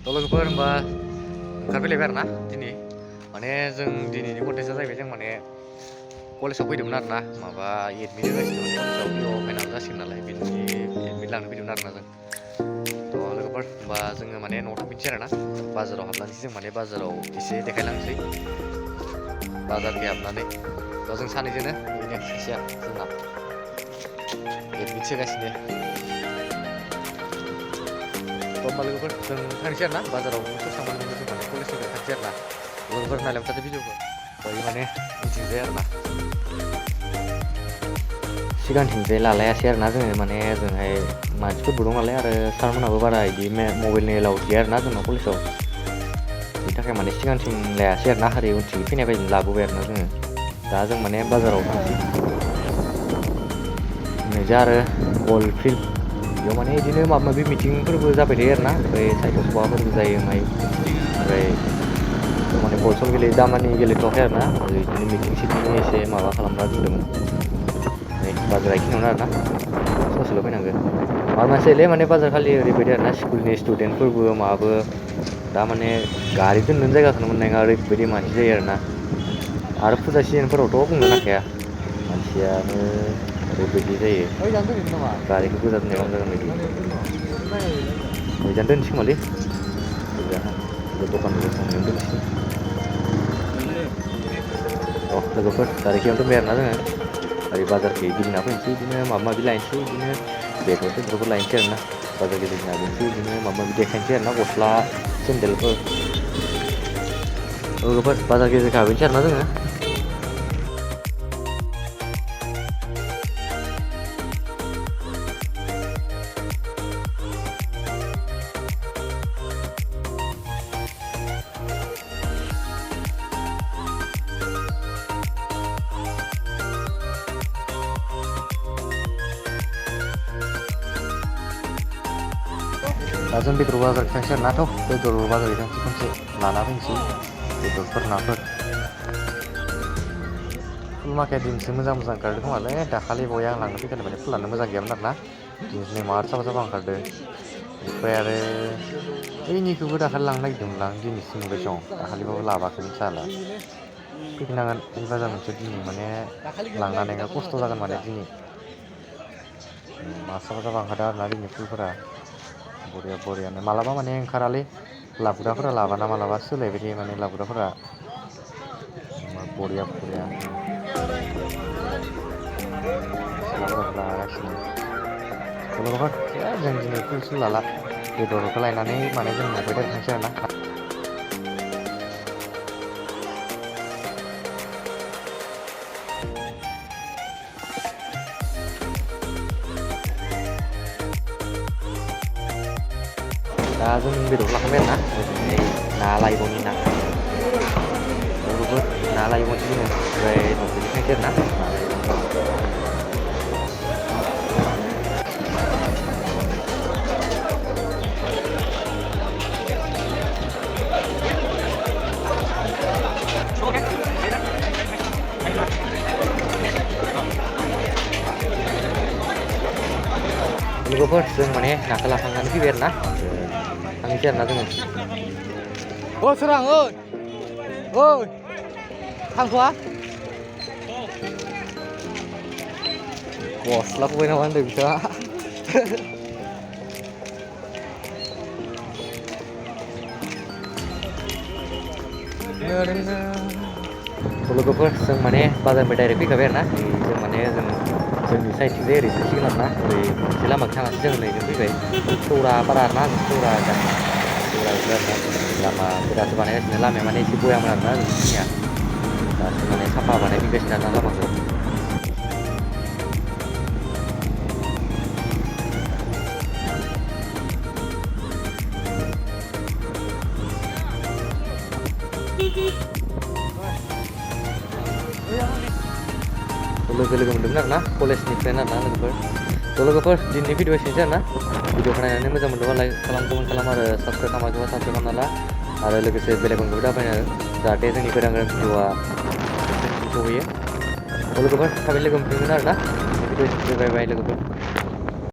थ' लोगोफोर होमबा ओंखारफैलायबाय आरोना दिनै माने जों दिनैनि कन्टेन्टआ जाहैबाय जों माने कलेजाव फैदोंमोन आरोना माबा एडमिट होगासिनो माने कलेजाव बेयाव फाइनाल जासिगोन नालाय बिनि एडमिट लानो फैदोंमोन आरोना जों थ' लोगोफोर होमबा जोङो माने न'आव थांफिनसै आरोना बाजाराव हाबलांसै जों माने बाजाराव एसे देखायलांसै बाजारखै हाबनानै थ' जों सानैजोंनो बेनो सासेया जोंना एडमिट होगासिनो थ' होमबा लोगोफोर जों थांसै आरोना बाजाराव ससे थांबानो जों माने कलेजनिफ्राय थांसै आरोना लोगोफोर नायलांबाय थादो भिडिअखौ दायो माने मिथिंजाय आरोना सिगांथिंजाय लालायासै आरोना जोङो माने ओजोंहाय मानसिफोरबो दं नालाय आरो सारमोनहाबो बारा बिदि मबाइलनि एलाउड गैया आरोना जोंनाव कलेजाव बिनि थाखाय माने सिगांथिं लायासै आरोना ओरै उनथिं फैनाय बायदि लाबोबाय आरोना जोङो दा जों माने बाजाराव थांसै नैजा आरो बल फिल्ड बेयाव माने बिदिनो माबा माबि मिटिंफोरबो जाबाय थायो आरोना ओमफ्राय साइडआव सभाफोरबो जायो माय ओमफ्राय माने बल सल गेलेयो दामानि गेलेथ'वाखै आरोना बिदिनो मिटिं सिटिं एसे माबा खालामना दोनदोंमोन नै बाजारा बेखिनियावनो आरोना ससेल' फैनांगौ माबा मोनसेलै माने बाजार खालि ओरैबायदि आरोना स्कुलनि स्टुडेन्टफोरबो माबाबो दा माने गारि दोननोनो जायगाखौनो मोननाय नङा ओरैबायदि मानसि जायो आरोना आरो फुजा सिजोनफोरावथ' बुंनो नांखाया मानसियानो ओरैबायदि जायो गारिखौ गोजा दोननाया गाहाम जागोन बायदि ओइजानो दोनसै खोमालै ओजाहा दखान गसंनायावनो दोनसै लोगोफोर गारिखियावनो दोनबाय आरोना जोङो ओरै बाजारखै गिदिंना फैनोसै बिदिनो माबा माबि लायनोसै बिदिनो बेदर सेदरफोर लायनोसै आरोना बाजार गिदिंना फैनोसै बिदिनो माबा माबि देखायनोसै आरोना गस्ला सेन्देलफोर लोगोफोर बाजार गेजेरखै हाबहैनोसै आरोना जोङो दा जों बेदर बाजारखै थांसै आरोना थ' बेदर बाजारखै थांसै खनसे लाना फैनोसै बेदरफोर नाफोर फुल मार्केट दिनैसो मोजां मोजां ओंखारदों खोमालै दाखालि बया आं लांनो फैखानाय माने फुलानो मोजां गैयामोन आरोना दिनै मार साफा साफा ओंखारदों ओमफ्राय आरो ओइनिखौबो दाखालि लांनो नागिरदोंमोन आं दिनैसो नुबाय दं दाखालिबाबो लाबोआखैमोन साला फैफिननांगोन इ बाजार मोनसेयाव दिनै माने लांनो हानाय नङा खस्थ' जागोन माने दिनै मार साफा साफा ओंखारदों आरोना दिनै फुलफोरा बरिया बरियानो मालाबा माने ओंखारालै लाबोग्राफोरा लाबाना मालाबा सोलायबाय थायो माने लाबोग्राफोरा बरिया बरिया सिख्लाफोराबो लागासिनो लोगोफोर जों दिनै फुल सुल लाला बेदरखौ लायनानै माने जों न'निफ्राय डाइरेक्ट थांसै आरोना दा जों बेदरखौ लाखांबाय आरोना ओजोंहाय ना लायबावनि ना लोगोफोर ना लायबावनोसै जोङो ओमफ्राय न'खरनि थांसै आरोना ना लायबावनोसै लोगोफोर जों माने नाखौ लाखांनानै फैबाय आरोना थांनोसै आरोना जोङो ओ सोरां ओइ ओइ थांथ'वा गस्लाखौ बायना होनदों बिथाङा लोगोफोर जों माने बाजारनिफ्राय डाइरेक्ट फैखाबाय आरोना जों माने जोंनि साइडथिंजाय ओरै थांसिगोन आरोना ओरै मोनसे लामाखै थाङासै जों नैजों फैबाय सौरापारा आरोना सौरा गामि सौरा बेफोर आरोना लामा गोदासो बानायगासिनो लामाया माने एसे बयामोन आरोना जोंनिया दासो माने साफा बानायफिनगासिनो आरोना लामाखौ लोगो मोन्दोंमोन आरोना कलेजनिफ्रायनो आरोना लोगोफोर दिनैनि भिडिअ एसेनोसै आरोना भिडिअखौ नायनानै मोजां मोनदोंबा लाइक खालाम कमेन्ट खालाम आरो साबसक्राइब खालामाखैबा साबसक्राइब खालामना ला आरो लोगोसे बेलेगखौबो दाबायनो जाहाथे जोंनि गोदान गोदान भिडिअआ सहैयो लोगोफोर थाबै लोगो मोनफिनगोन आरोना भिडिअ एसेनोसै बाय बाय लोगोफोर